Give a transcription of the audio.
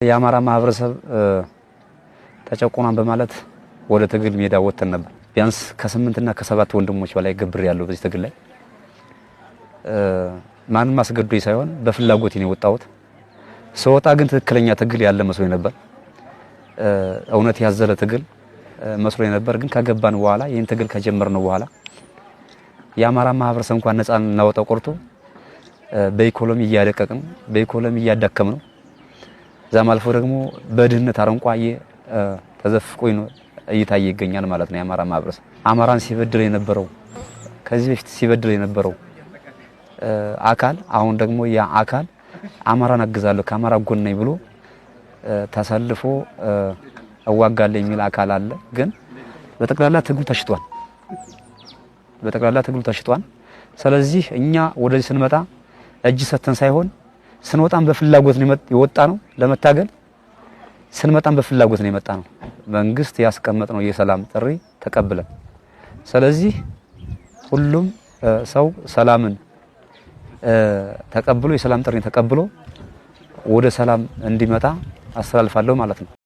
የአማራ ማህበረሰብ ተጨቆኗን በማለት ወደ ትግል ሜዳ ወጥተን ነበር። ቢያንስ ከ8 እና ከ7 ወንድሞች በላይ ገብር ያለው በዚህ ትግል ላይ ማንም አስገድዶኝ ሳይሆን በፍላጎቴ ነው የወጣሁት። ስወጣ ግን ትክክለኛ ትግል ያለ መስሎኝ ነበር። እውነት ያዘለ ትግል መስሎኝ ነበር። ግን ከገባን በኋላ፣ ይህን ትግል ከጀመርነው በኋላ፣ የአማራ ማህበረሰብ እንኳን ነፃ እናወጣው ቆርቶ በኢኮኖሚ እያደቀቅን፣ በኢኮኖሚ እያዳከም ነው። እዛም አልፎ ደግሞ በድህነት አረንቋ ተዘፍቆ እየታየ ይገኛል ማለት ነው። የአማራ ማህበረሰብ አማራን ሲበድል የነበረው፣ ከዚህ በፊት ሲበድል የነበረው አካል አሁን ደግሞ ያ አካል አማራን አግዛለሁ፣ ከአማራ ጎን ነኝ ብሎ ተሰልፎ እዋጋለሁ የሚል አካል አለ። ግን በጠቅላላ ትግሉ ተሽጧል። በጠቅላላ ትግሉ ተሽጧል። ስለዚህ እኛ ወደዚህ ስንመጣ እጅ ሰተን ሳይሆን ስንወጣም በፍላጎት ነው የወጣ ነው ለመታገል፣ ስንመጣም በፍላጎት ነው የመጣ ነው። መንግስት ያስቀመጥነው የሰላም ጥሪ ተቀብለን። ስለዚህ ሁሉም ሰው ሰላምን ተቀብሎ፣ የሰላም ጥሪ ተቀብሎ ወደ ሰላም እንዲመጣ አስተላልፋለሁ ማለት ነው።